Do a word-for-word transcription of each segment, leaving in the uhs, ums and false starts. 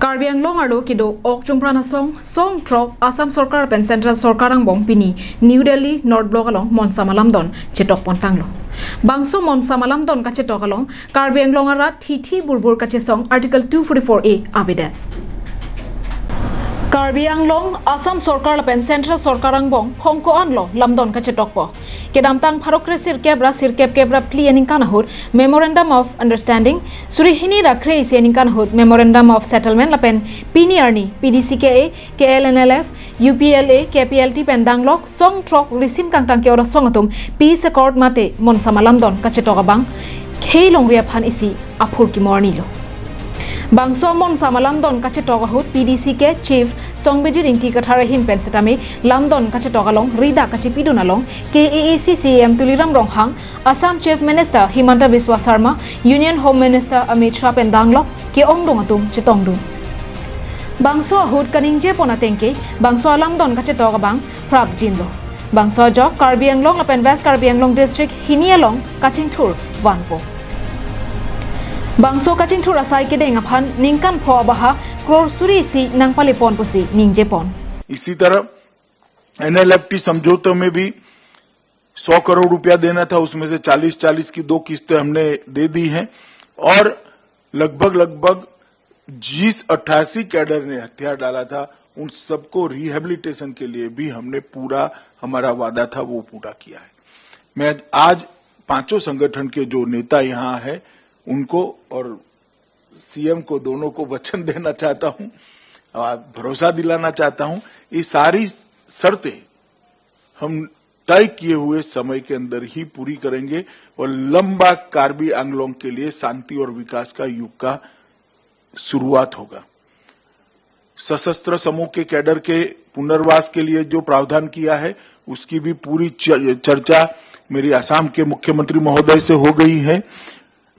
Karbi Anglong arlo kedo ok chungpran asong, song throk Assam Sorkar pen Central Sorkar angbong pini New Delhi North Block along monsam alamdon chetok pontanglo. Bangso monsam alamdon kachetok along Karbi Anglong arat thithi burbur kachesong Article two forty-four A avedet. Karbi Anglong, Assam Sorkar lapen Central Sorkar angbong phongko-anlo lamdon kachetokpo. Kedamtang pharo kre sirkep ra sirkep kep ra phli aningkan ahut Memorandum of Understanding, suri hini ra kre isi aningkan ahut Memorandum of Settlement lapen pini arni P D C K A, K L N L F, U P L A, K P L T pen danglok song throk risim kangtang ke-ora song atum peace accord mate monsam alamdon kachetok abang khei longri aphan isi aphurkimo arnilo. Bangso monsam alamdon kachetok ahut P D C K Chief Songbijit Ingti Kathar ahin pen setame lamdon kachetok along rida kachepidun along K A A C C E M Tuliram Ronghang, Assam Chief Minister Himanta Biswa Sarma, Union Home Minister Amit Shah pen danglok ke-ongdung atum chetongdun. Bangso ahut kaningjepon atengke bangso alamdon kachetok abang prapjinlo. Bangso ajok Karbi Anglong lapen West Karbi Anglong District hini along kachingthur vanpo. Bangso kachingthur asai kedeng aphan ningkan pho abaha crore suri isi nangpalepon pusi ningjepon. इसी तरह एनएलएफटी समझौते में भी सौ करोड़ रुपया देना था, उसमें से चालीस चालीस की दो किस्तें हमने दे दी हैं और लगभग लगभग जिस अट्ठासी कैडर ने हथियार डाला था, उन सबको रिहैबिलिटेशन के लिए भी हमने पूरा, हमारा वादा था, वो पूरा किया है। मैं आज पांचों संगठन के जो नेता यहाँ है, उनको और सीएम को, दोनों को वचन देना चाहता हूँ, भरोसा दिलाना चाहता हूँ, ये सारी शर्तें हम तय किए हुए समय के अंदर ही पूरी करेंगे और लंबा कार्बी आंगलोंग के लिए शांति और विकास का युग का शुरुआत होगा। सशस्त्र समूह के कैडर के पुनर्वास के लिए जो प्रावधान किया है, उसकी भी पूरी चर्चा मेरी असम के मुख्यमंत्री महोदय से हो गई है।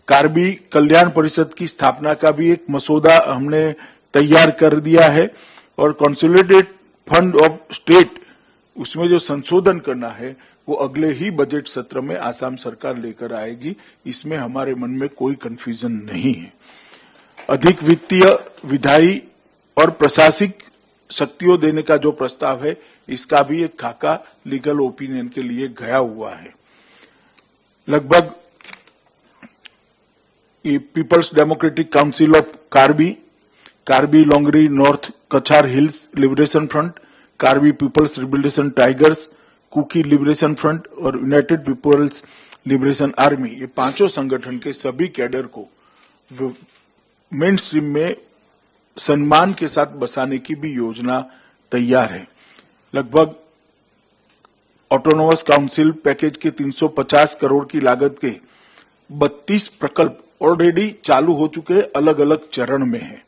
कार्बी कल्याण परिषद की स्थापना का भी एक मसौदा हमने तैयार कर दिया है और कंसोलिडेटेड फंड ऑफ स्टेट, उसमें जो संशोधन करना है, वो अगले ही बजट सत्र में आसाम सरकार लेकर आएगी। इसमें हमारे मन में कोई कन्फ्यूजन नहीं है। अधिक वित्तीय, विधायी और प्रशासनिक शक्तियों देने का जो प्रस्ताव है, इसका भी एक खाका लीगल ओपिनियन के लिए गया हुआ है। लगभग people's democratic council of Karbi, Karbi Longri north Cachar hills liberation front, Karbi people's liberation tigers, Kuki liberation front और यूनाइटेड पीपल्स लिबरेशन आर्मी, ये पांचों संगठन के सभी कैडर को मेन स्ट्रीम में सम्मान के साथ बसाने की भी योजना तैयार है। लगभग ऑटोनोमस काउंसिल पैकेज के तीन सौ पचास करोड़ की लागत के बत्तीस प्रकल्प ऑलरेडी चालू हो चुके हैं, अलग-अलग चरण में हैं।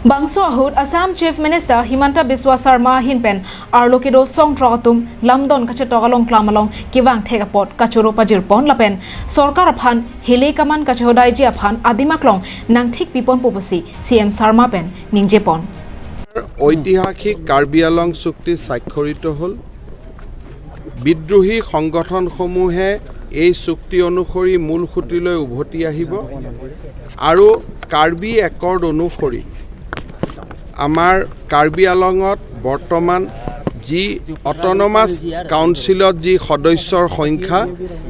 Bangso ahut Assam Chief Minister Himanta Biswa Sarma ahin pen arlo kedo song throk atum lamdon kachetok along klam along kevang thek apot kachoro pajirpon lapen sorkar aphan hile kaman kachohodaiji aphan adim aklong nangthik piponpo pusi C M Sarma pen ningjepon. ঐতিহাসিক কাৰ্বি আলং চুক্তি স্বাক্ষৰিত হ'ল। বিদ্ৰোহী সংগঠনসমূহে এই চুক্তি অনুসৰি মূল সুঁতিলৈ উভতি আহিব আৰু কাৰ্বি একৰ্ড অনুসৰি আমাৰ কাৰ্বি আলঙত বৰ্তমান যি অট'নমাছ কাউন্সিলত যি সদস্যৰ সংখ্যা,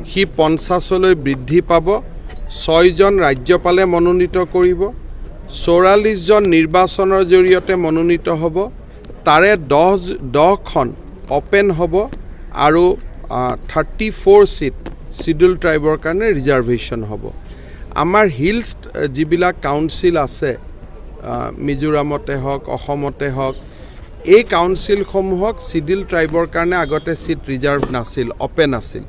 সি পঞ্চাছলৈ বৃদ্ধি পাব। ছয়জন ৰাজ্যপালে মনোনীত কৰিব, চৌৰাল্লিছজন নিৰ্বাচনৰ জৰিয়তে মনোনীত হ'ব। তাৰে দহ দহখন অপেন হ'ব আৰু থাৰ্টি ফ'ৰ ছিট শ্বিডিউল ট্ৰাইবৰ কাৰণে ৰিজাৰ্ভেশ্যন হ'ব। আমাৰ হিলছ যিবিলাক কাউন্সিল আছে, আহ, মিজোৰামতে হওক, অসমতে হওক, এই কাউন্সিলসমূহক শ্বিডিউল ট্ৰাইবৰ কাৰণে আগতে ছিট ৰিজাৰ্ভ নাছিল, অপেন আছিল।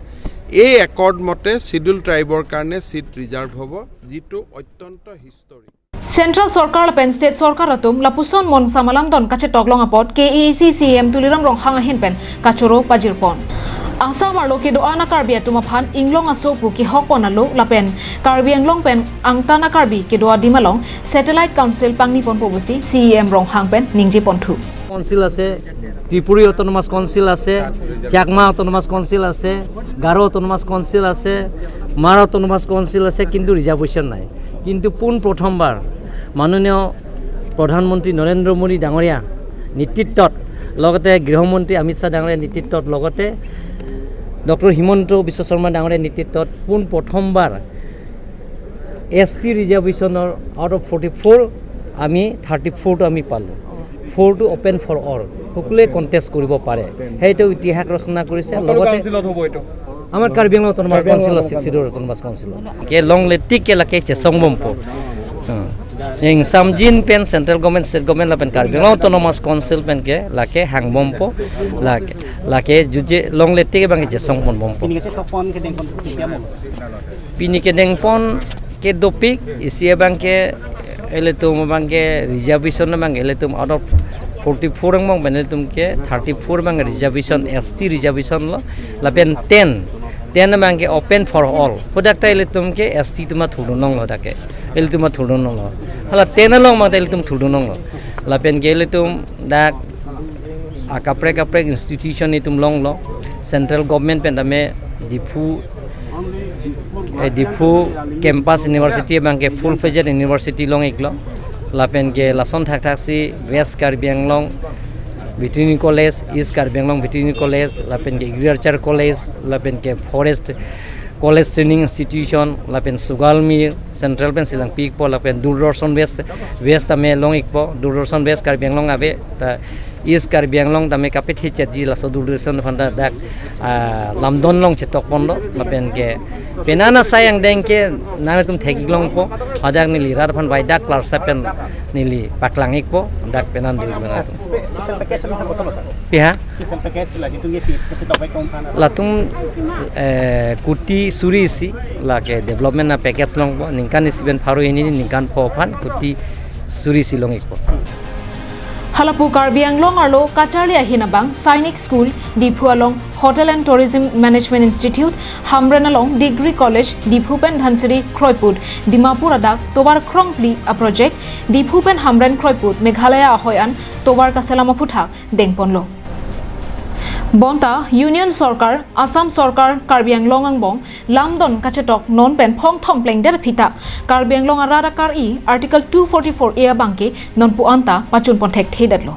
এই একৰ্ড মতে শ্বিডিউল ট্ৰাইবৰ কাৰণে ছিট ৰিজাৰ্ভ হ'ব, যিটো অত্যন্ত historic. Central Sorkar lapen State Sorkar atum lapuson monsam alamdon kachetok long apot K A A C C E M Tuliram Ronghang ahin pen kachoro pajirpon. Assam arlo kedo-an a Karbi atum aphan inglong aso pu kehokpon alo lapen Karbi Anglong pen angtan a Karbi kedo adim along Satellite Council pangniponpo pusi C E M Ronghang pen ningjeponthu. Council আছে, Tripuri autonomous council আছে, Chakma autonomous council আছে, Garo autonomous council আছে, মাৰ autonomous council আছে, কিন্তু ৰিজাৰ্ভেশ্যন নাই। কিন্তু পোন প্ৰথমবাৰ মাননীয় প্ৰধানমন্ত্ৰী নৰেন্দ্ৰ মোদী ডাঙৰীয়া নেতৃত্বত, লগতে গৃহমন্ত্ৰী অমিত শ্বাহ ডাঙৰীয়া নেতৃত্বত, লগতে ডক্টৰ হিমন্ত বিশ্ব শৰ্মা ডাঙৰীয়া নেতৃত্বত পোন প্ৰথমবাৰ এছ টি ৰিজাৰ্ভেশ্যনৰ আউট অফ ফৰ্টি ফ'ৰ আমি থাৰ্টি ফ'ৰটো আমি পালোঁ। ফ'ৰটো অপেন ফৰ অল, সকলোৱে কণ্টেষ্ট কৰিব পাৰে। সেইটো ইতিহাস ৰচনা কৰিছে। লগতে আমাৰ কাৰ্বি আংলং অট'নমাছ কাউন্সিলৰ, ছিক্স শ্বিডিউল অট'নমাছ কাউন্সিলৰ। Ke longle tik ke lake chesong bompo. Hmm. Ingsamjin pen central government, state government lapen Karbi Anglong Autonomous Council pen ke lake hang bompo. Lake, lake juje longle tik abang ke chesong pon bompo. Pini kachethok pon kedeng pon ketia mo? Pini kedeng pon ke dopik, isi abang ke ilitum abang ke reservation abang ke ilitum out of forty-four angbong pen ilitum ke thirty-four abang reservation, S T reservation lo, lapen ten, ten abang ke open for all. Hadak ta ilitum ke S T atum thurdun longlo dak ke. Ilitum thurdun longlo. Hala ten along abang ta ilitum thurdun longlo. Lapen ke ilitum dak akaprek kaprek institution itum longlo. Central government pen tame Diphu, eh, Diphu campus university abang ke full fledged university long iklo. Lapen ke lason thakthak si West Karbi Anglong Veterinary College, East Karbi Anglong Veterinary College, lapen ke Agriculture College, lapen ke Forest College Training Institution, lapen Sugalmi Central pen si langpi ikpo, lapen Doordarshan West, West tame long ikpo, Doordarshan West Karbi Anglong ave, ta East Karbi Anglong tame kapit hichetji laso Doordarshan aphan ta dak, ah, lamdon long chetok ponlo, lapen ke penang asai angdeng ke nangtum thek ik longpo, hadak neli rat aphan bai dak klarsa pen neli paklang ikpo, dak penang dulu. Spe-, special package lo ha koson lo, sir? Piha? Special package lagi tung ye pi, kasi tawai kong kana. Latum, eh, kuti suri isi, lake development a-package longpo, ningkan isi pen pharo hini, ningkan pho aphan kuti suri isi long ikpo. Halapu Karbi Anglong arlo kacharli ahin abang Sainik School, Diphu along Hotel and Tourism Management Institute, Hamren along Degree College, Diphu pen Dhansiri kroiput, Dimapur adak tovar krongphli a-project, Diphu pen Hamren kroiput, Meghalaya ahoi an tovar kaselam aphuthak dengponlo. Bonta Union Sorkar, Assam Sorkar, Karbi Anglong angbong lamdon kachetok non pen phongthom plengdet aphi ta Karbi Anglong arat akari Article two forty-four A abang ke nonpu anta pachun pon thekthedetlo.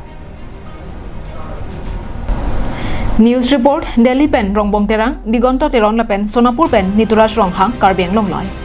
News report, Delhi pen Rongbong Terang, Diganta Teron lapen Sonapur pen Nituraj Ronghang, Karbi Anglong Live.